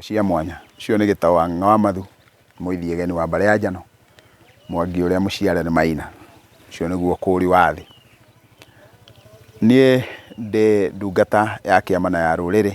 Cia mwanya. Ũcio nĩ Gĩtaũ wa Ng'ang'a wa Mathu, Mũithiegeni wa mbarĩ ya Njano, Mwangi ũrĩa mũciare nĩ Maina. Ũcio nĩguo ũkũũri wa thĩ. Niĩ ndĩ ndungata ya kĩama na ya rũrĩrĩ,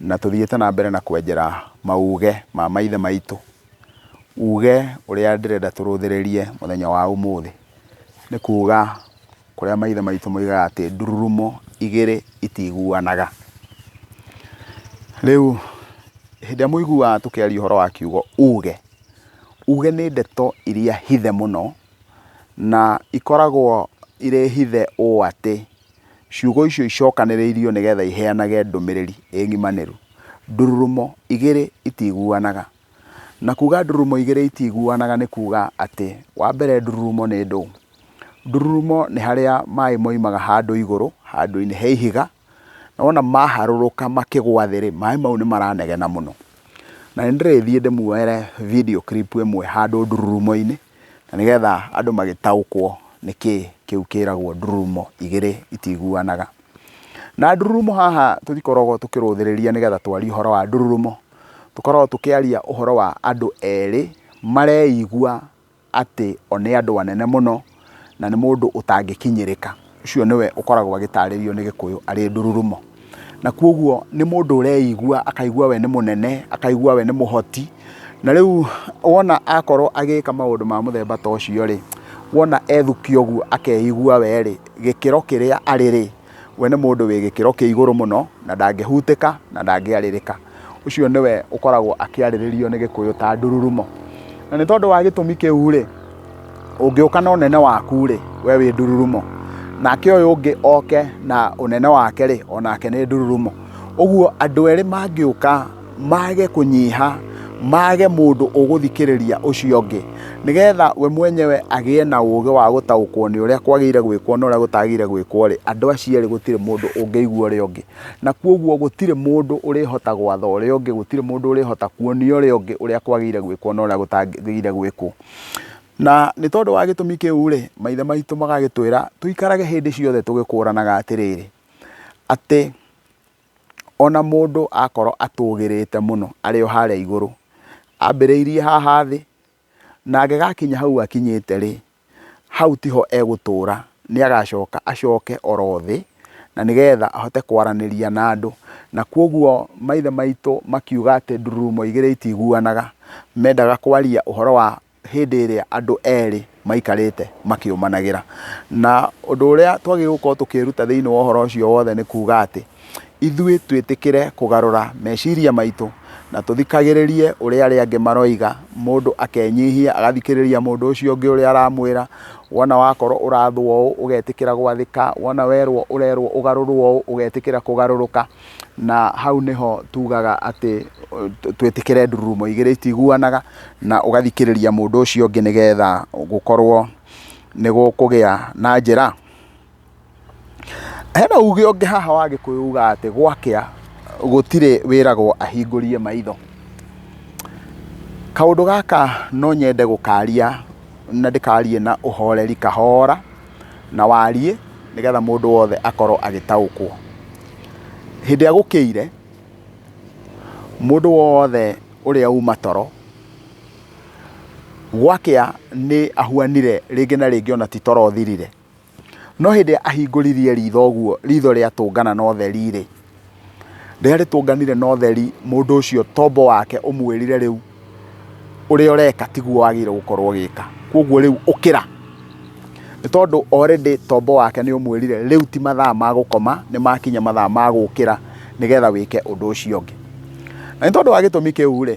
na tũthiĩte na mbere na kwenjera mauge ma maithe maitũ. Uge ũrĩa ndĩrenda tũrũthĩrĩrie mũthenya wa ũmũthĩ, nĩ kuga kũrĩa maithe maitũ moigaga atĩ ndururumo igĩrĩ itiguanaga. Rĩu hĩndĩ ĩrĩa mũiguaga tũkĩaria ũhoro wa kiugo uge, uge nĩ ndeto iria hithe mũno, na ikoragwo irĩ hithe ũũ atĩ, ciugo icio icokanĩrĩirio nĩgetha iheanage ndũmĩrĩri ĩ ng'imanĩru. Ndururumo igĩrĩ itiguanaga. Na kuga ndururumo igĩrĩ itiguanaga nĩ kuga atĩ, wa mbere ndururumo nĩ ndũ? Ndururumo nĩ harĩa maĩ moimaga handũ igũrũ, handũ-inĩ he ihiga, na wona maharũrũka makĩgwa thĩ rĩ, maĩ mau nĩ maranegena mũno. Na nĩ ndĩrĩthiĩ ndĩmuoere video clip ĩmwe handũ ndururumo-inĩ, na nĩgetha andũ magĩtaũkwo nĩkĩ kĩu kĩragwo ndururumo igĩrĩ itiguanaga. Na ndururumo haha tũtikoragwo tũkĩrũthĩrĩria nĩgetha twarie ũhoro wa ndururumo, tũkoragwo tũkĩaria ũhoro wa andũ erĩ mareigua atĩ o nĩ andũ anene mũno, na nĩ mũndũ ũtangĩkinyĩrĩka. Ũcio nĩwe ũkoragwo agĩtarĩrio nĩ Gĩkũyũ arĩ ndururumo. Na koguo nĩ mũndũ ũreigua akaigua we nĩ mũnene, akaigua we nĩ mũhoti, na rĩu wona akorwo agĩka maũndũ ma mũthemba ta ũcio rĩ, wona ethukia ũguo akeigua we rĩ, gĩkĩro kĩrĩa arĩ rĩ, we nĩ mũndũ wĩ gĩkĩro kĩa igũrũ mũno, na ndangĩhutĩka na ndangĩarĩrĩka. Ũcio nĩwe ũkoragwo akĩarĩrĩrio nĩ Gĩkũyũ ta ndururumo. Na nĩ tondũ wa gĩtũmi kĩu rĩ, ũngĩũka na ũnene waku rĩ, we wĩ ndururumo. Nake ũyũ ũngĩ oke na ũnene wake rĩ, onake nĩ ndururumo. Ũguo andũ erĩ mangĩũka mage kũnyiha, mage mũndũ ũgũthikĩrĩria ũcio ũngĩ, nĩgetha we mwenyewe agĩe na ũgĩ wa gũtaũkwo nĩ ũrĩa kwagĩrĩire gwĩkwo na ũrĩa gũtagĩrĩire gwĩkwo rĩ, andũ acio erĩ gũtirĩ mũndũ ũngĩigua ũrĩa ũngĩ. Na kwoguo gũtirĩ mũndũ ũrĩhota gwatha ũrĩa ũngĩ, gũtirĩ mũndũ ũrĩhota kuonia ũrĩa ũngĩ ũrĩa kwagĩrĩire gwĩkwo na ũrĩa gũtagĩrĩire gwĩkwo. Na nĩ tondũ wa gĩtũmi kĩu rĩ, maithe maitũ magagĩtwĩra tũikarage hĩndĩ ciothe tũgĩkũranaga atĩrĩrĩ, atĩ ona mũndũ akorwo atũgĩrĩte mũno arĩ o harĩa igũrũ, ambĩrĩirie haha thĩ, na angĩgakinya hau akinyĩte rĩ, hau tiho egũtũra, nĩ agacoka acoke oro thĩ, na nĩgetha ahote kwaranĩria na andũ. Na kwoguo maithe maitũ makiuga atĩ ndururumo igĩrĩ itiguanaga, mendaga kwaria ũhoro wa hĩndĩ ĩrĩa andũ erĩ maikarĩte makĩũmanagĩra. Na ũndũ ũrĩa twagĩrĩirwo gũkorwo tũkĩĩruta thĩinĩ wa ũhoro ũcio wothe nĩ kuga atĩ, ithuĩ twĩtĩkĩre kũgarũra meciria maitũ na tũthikagĩrĩrie ũrĩa arĩa angĩ maroiga, mũndũ akenyihia agathikĩrĩria mũndũ ũcio ũngĩ ũrĩa aramwĩra, wona wakorwo ũrathwo ũũ ũgetĩkĩra gwathĩka, wona werwo ũrerwo ũgarũrwo ũũ ũgetĩkĩra kũgarũrũka, na hau nĩho tugaga atĩ twĩtĩkĩre ndururumo igĩrĩ itiguanaga na ũgathikĩrĩria mũndũ ũcio ũngĩ nĩgetha gũkorwo nĩ gũkũgĩa na njĩra. Hena uge ũngĩ haha wa Gĩkũyũ ugaga atĩ gwakĩa gũtirĩ wĩragwo ahingũrie maitho. Kaũndũ gaka no nyende gũkaria na ndĩkarie na ũhoreri kahora na wariĩ nĩgetha mũndũ wothe akorwo agĩtaũkwo. Hĩndĩ ĩrĩa gũkĩire, mũndũ wothe ũrĩa uma toro, gwakĩa nĩ ahuanire rĩngĩ na rĩngĩ ona ti toro ũthirire. No hĩndĩ ĩrĩa ahingũririe ritho ũguo, ritho rĩatũngana na ũtheri rĩ, rĩrĩa rĩtũnganire na ũtheri, mũndũ ũcio tombo wake ũmwĩrire rĩu ũrĩa ũreka tiguo wagĩrĩire gũkorwo ũgĩka. Koguo rĩu ũkĩra. Nĩ tondũ already tombo wake nĩ ũmwĩrire rĩu ti mathaa ma gũkoma, nĩ makinya mathaa ma gũkĩra nĩgetha wĩke ũndũ ũcio ũngĩ. Na nĩ tondũ wa gĩtũmi kĩu rĩ,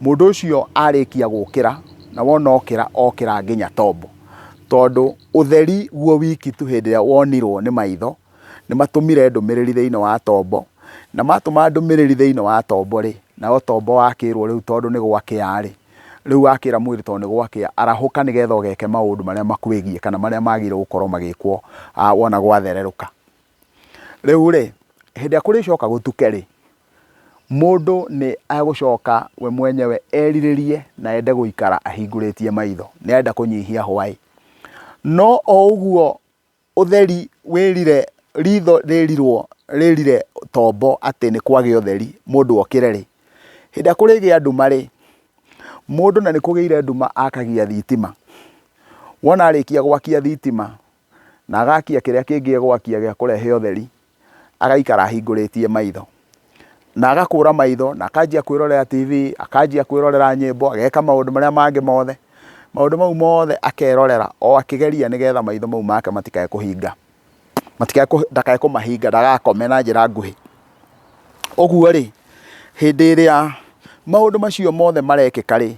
mũndũ ũcio arĩkia gũkĩra, na wona okĩra, okĩra nginya tombo. Tondũ ũtheri guo wiki tu hĩndĩ ĩrĩa wonirwo nĩ maitho, nĩ matũmire ndũmĩrĩri thĩinĩ wa tombo, na matũma ndũmĩrĩri thĩinĩ wa tombo rĩ, nayo tombo wakĩrwo rĩu tondũ nĩ gwakĩa rĩ, rĩu wakĩra mwĩrĩ tondũ nĩ gwakĩa, arahũka nĩgetha ũgeke maũndũ marĩa makwĩgiĩ kana marĩa magĩrĩirwo gũkorwo magĩkwo wona gwathererũka. Rĩu rĩ, hĩndĩ ĩrĩa kũrĩcoka gũtuke rĩ, Mũndũ nĩ egũcoka we mwenyewe erirĩrie na ende gũikara ahingũrĩtie maitho, nĩ arenda kũnyihia hwaĩ. No o ũguo ũtheri wĩrire, ritho rĩrirwo rĩrire tombo atĩ nĩ kwagĩa ũtheri mũndũ okĩre rĩ, Hĩndĩ ĩrĩa kũrĩgĩa nduma rĩ, mũndũ na nĩ kũgĩire nduma akagia thitima. Wona arĩkia gwakia thitima, na agakia kĩrĩa kĩngĩ egwakia gĩa kũrehe ũtheri, agaikara ahingũrĩtie maitho. Na agakũra maitho na akanjia kwĩrorera TV, akanjia kwĩrorera nyĩmbo, ageka maũndũ marĩa mangĩ mothe. Maũndũ mau mothe akerorera o akĩgeria nĩgetha maitho mau make matikae kũhinga. Matikae ndakae kũmahinga ndagakome na njĩra nguhĩ. Ũguo rĩ, hĩndĩ ĩrĩa maũndũ macio mothe marekĩka rĩ,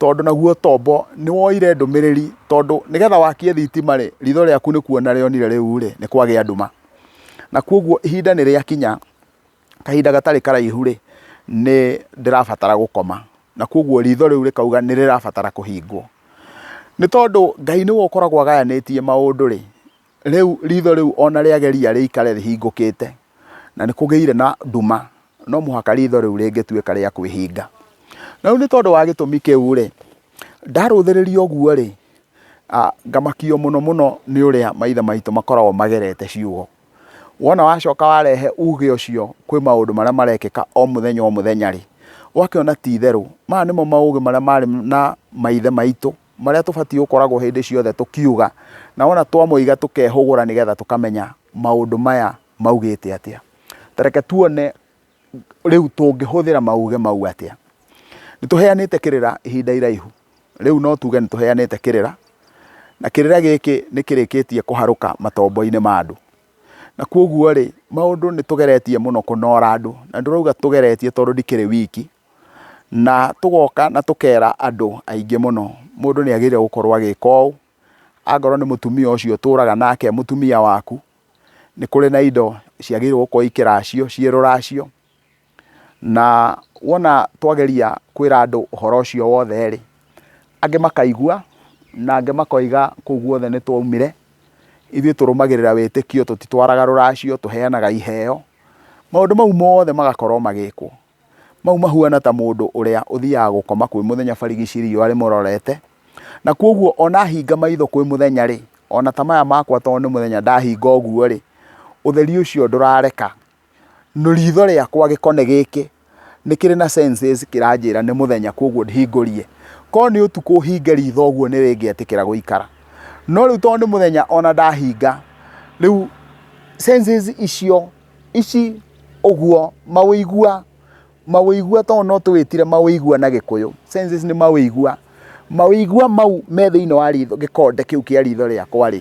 tondũ naguo tombo nĩ woire ndũmĩrĩri tondũ nĩgetha wakie thitima rĩ, ritho rĩaku nĩ kuona rĩonire rĩu rĩ, nĩ kwagĩa nduma. Na koguo ihinda nĩ rĩakinya, kahinda gatarĩ karaihu rĩ, nĩ ndĩrabatara gũkoma. Na koguo ritho rĩu rĩkauga nĩ rĩrabatara kũhingwo. Nĩ tondũ Ngai nĩwe ũkoragwo agayanĩtie maũndũ rĩ, Rĩu ritho rĩu ona rĩageria rĩikare rĩhingũkĩte, na nĩ kũgĩire na nduma, no mũhaka ritho rĩu rĩngĩtuĩka rĩa kwĩhinga. Na rĩu nĩ tondũ wa gĩtũmi kĩu-rĩ, ndarũthĩrĩria ũguo-rĩ, ngamakio mũno mũno nĩ ũrĩa maithe maitũ makoragwo magerete ciugo. Wona wacoka warehe uge ũcio kwĩ maũndũ marĩa marekĩka o mũthenya o mũthenya-rĩ, ũgakĩona ti itherũ, maya nĩmo maũgĩ marĩa marĩ na maithe maitũ. Marĩa tũbatiĩ gũkoragwo hĩndĩ ciothe tũkiuga, na wona twamoiga tũkehũgũra nĩgetha tũkamenya maũndũ maya maugĩte atĩa. Ta reke tuone rĩu tũngĩhũthĩra mauge mau atĩa. Nĩ tũheanĩte kĩrĩra ihinda iraihu, rĩu no tuge nĩ tũheanĩte kĩrĩra, na kĩrĩra gĩkĩ nĩ kĩrĩkĩtie kũharũka matombo-inĩ ma andũ. Na koguo rĩ, maũndũ nĩ tũgeretie mũno kũnora andũ, na ndĩrauga tũgeretie tondũ ndikĩrĩ wiki. Na tũgoka na tũkera andũ aingĩ mũno, mũndũ nĩ agĩrĩire gũkorwo agĩka ũũ, angorwo nĩ mũtumia ũcio ũtũraga nake mũtumia waku, nĩ kũrĩ na indo ciagĩrĩirwo gũkorwo ikĩracio ciĩ rũracio, na wona twageria kwĩra andũ ũhoro ũcio wothe rĩ, angĩ makaigua na angĩ makoiga kũu guothe nĩ twaumire, ithuĩ tũrũmagĩrĩra wĩtĩkio tũtitwaraga rũracio, tũheanaga iheo, maũndũ mau mothe magakorwo magĩkwo. Mau mahuana ta mũndũ ũrĩa ũthiaga gũkoma kwĩ mũthenya barigici riũa rĩmũrorete, na kwoguo ona ahinga maitho kwĩ mũthenya rĩ, ona ta maya makwa tondũ nĩ mũthenya ndahinga ũguo rĩ, ũtheri ũcio ndũrareka ritho rĩakwa gĩkone gĩkĩ nĩ kĩrĩ na senses kĩranjĩra nĩ mũthenya kwoguo hingũrie. Korwo nĩ ũtukũ hinge ritho ũguo nĩ rĩngĩetĩkĩra gũikara. No rĩu tondũ nĩ mũthenya ona ndahinga, rĩu senses icio Ici ũguo mawĩigua, mawĩigua tondũ no tũwĩtire mawĩigua na gĩkũyũ, senses nĩ mawĩigua. Mawĩigua mau me thĩinĩ wa ritho gĩkonde kĩu kĩa ritho rĩakwa rĩ,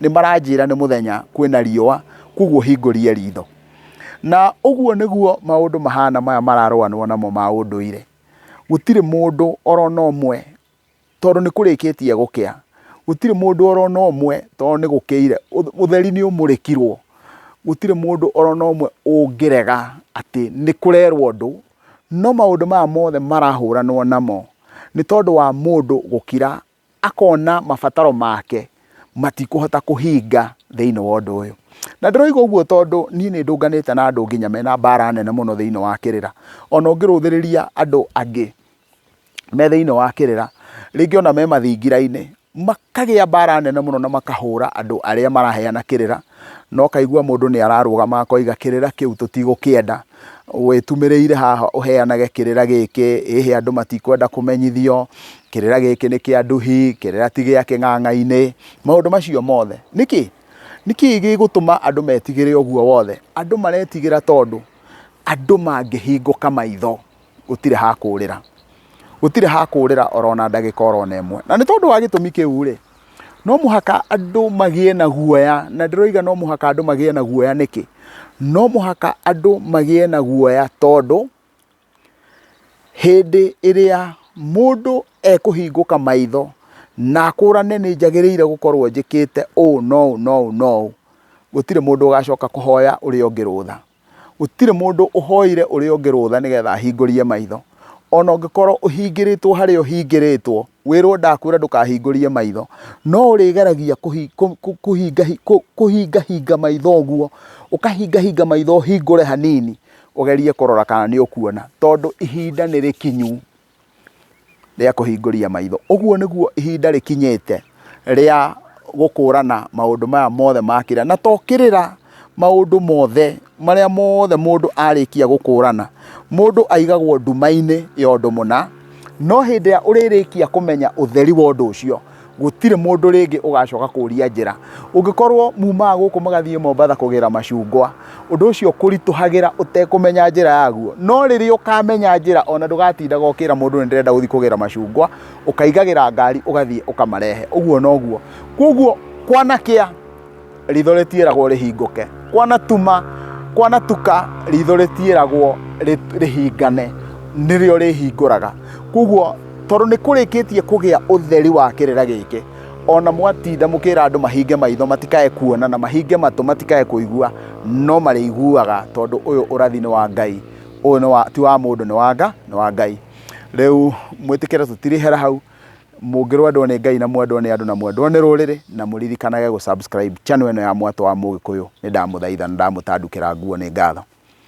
nĩ maranjĩra nĩ mũthenya kwĩna riũa, koguo hingũrie ritho. Na ũguo nĩguo maũndũ mahana maya mararũanwo namo ma ũndũire. Gũtirĩ mũndũ orona ũmwe tondũ nĩ kũrĩkĩtie gũkĩa, gũtirĩ mũndũ oro na ũmwe tondũ nĩ gũkĩire, ũtheri nĩ ũmũrĩkirwo, gũtirĩ mũndũ oro na ũmwe ũngĩrega atĩ nĩ kũrerwo ũndũ, no maũndũ maya mothe marahũranwo namo nĩ tondũ wa mũndũ gũkira akona mabataro make matikũhota kũhinga thĩinĩ wa ũndũ ũyũ. Na ndĩroiga ũguo tondũ niĩ nĩ ndũnganĩte na andũ nginya mena mbara nene mũno thĩinĩ wa kĩrĩra. Ona ũngĩrũthĩrĩria andũ angĩ me thĩinĩ wa kĩrĩra, rĩngĩ ona me mathingira-inĩ, makagĩa mbara nene mũno na makahũra andũ arĩa maraheana kĩrĩra, na ũkaigua mũndũ nĩ ararũgama akoiga kĩrĩra kĩu tũtigũkĩenda, wĩtumĩrĩire haha ũheanage kĩrĩra gĩkĩ, ĩhĩ andũ matikwenda kũmenyithio, kĩrĩra gĩkĩ nĩ kĩa nduhi, kĩrĩra ti gĩa kĩng'ang'a-inĩ, maũndũ macio mothe. Nĩkĩ? Nĩkĩ gĩgũtũma andũ metigĩre ũguo wothe? Andũ maretigĩra tondũ andũ mangĩhingũka maitho gũtirĩ ha kũrĩra. Gũtirĩ ha kũrĩra oro na ndagĩka oro na ĩmwe. Na nĩ tondũ wa gĩtũmi kĩu rĩ, no mũhaka andũ magĩe na guoya, na ndĩroiga no mũhaka andũ magĩe na guoya nĩkĩ? No mũhaka andũ magĩe na guoya tondũ hĩndĩ ĩrĩa mũndũ ekũhingũka maitho na akũrane nĩ njagĩrĩire gũkorwo njĩkĩte ũũ na ũũ na ũũ na ũũ, gũtirĩ mũndũ ũgacoka kũhoya ũrĩa ũngĩ rũtha. Gũtirĩ mũndũ ũhoire ũrĩa ũngĩ rũtha nĩgetha ahingũrie maitho. Ona ũngĩkorwo ũhingĩrĩtwo harĩa ũhingĩrĩtwo, wĩrwo ndakwĩra ndũkahingũrie maitho, no ũrĩgeragia kũhingahinga maitho ũguo, ũkahingahinga maitho ũhingũre hanini, ũgerie kũrora kana nĩ ũkuona, tondũ ihinda nĩ rĩkinyu. rĩa kũhingũria maitho. Ũguo nĩguo ihinda rĩkinyĩte rĩa gũkũrana maũndũ maya mothe ma kĩrĩra. Na to kĩrĩra, Maũndũ mothe marĩa mothe mũndũ arĩkia gũkũrana, mũndũ aigagwo nduma-inĩ ya ũndũ mũna, no hĩndĩ ĩrĩa ũrĩrĩkia kũmenya ũtheri wa ũndũ ũcio, gũtirĩ mũndũ rĩngĩ ũgacoka kũria njĩra. Ũngĩkorwo mumaga gũkũ mũgathiĩ Mombatha kũgĩra macungwa, ũndũ ũcio ũkũritũhagĩra ũtekũmenya njĩra yaguo, no rĩrĩa ũkamenya njĩra ona ndũgatindaga ũkĩra mũndũ nĩ ndĩrenda gũthiĩ kũgĩra macungwa, ũkaigagĩra ngari ũgathiĩ ũkamarehe. Ũguo noguo. Koguo kwanakĩa ritho rĩtiĩragwo rĩhingũke, kwanatuma, kwanatuka ritho rĩtiĩragwo rĩhingane, nĩrĩo rĩhingũraga. Koguo tondũ nĩ kũrĩkĩtie kũgĩa ũtheri wa kĩrĩra gĩkĩ, ona mwatinda mũkĩra andũ mahinge maitho matikae kuona na mahinge matũ matikae kũigua, no marĩiguaga tondũ ũyũ ũrathi nĩ wa Ngai, ũyũ nĩ wa, ti wa mũndũ nĩ wa Nga, nĩ wa Ngai. Rĩu mwĩtĩkĩre tũtirĩhera hau, mũngĩrwendwo nĩ Ngai na mwendwo nĩ andũ na mwendwo nĩ rũrĩrĩ, na mũririkanage gũ subscribe channel ĩno ya Mwatũ wa Mũgĩkũyũ, nĩ ndamũthaitha na ndamũtandukĩra nguo nĩ ngatho.